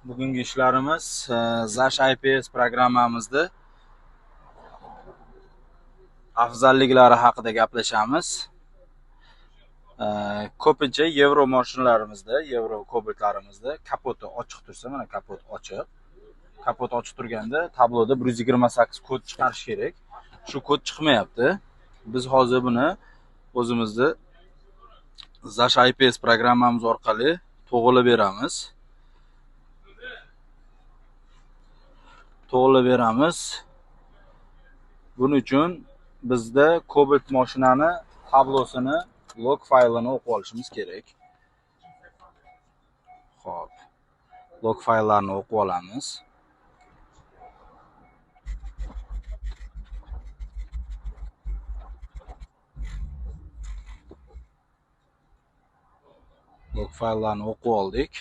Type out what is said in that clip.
Bugungi ishlarimiz Zash IPS programmamizda afzalliklari haqida gaplashamiz. Ko'pincha yevro mashinalarimizda, yevro Cobaltlarimizda kapoti ochiq tursa, mana kapot ochiq. Kapot ochiq turganda tabloda 128 kod chiqarish kerak. Shu kod chiqmayapti. Biz hozir buni o'zimizni Zash IPS programmamiz orqali to'g'rilab beramiz. To'g'rilab beramiz. Buning uchun bizda Cobalt mashinani tablosini, log faylini o'qib olishimiz kerak. Xo'p. Log fayllarni o'qib olamiz. Log fayllarni o'qib oldik.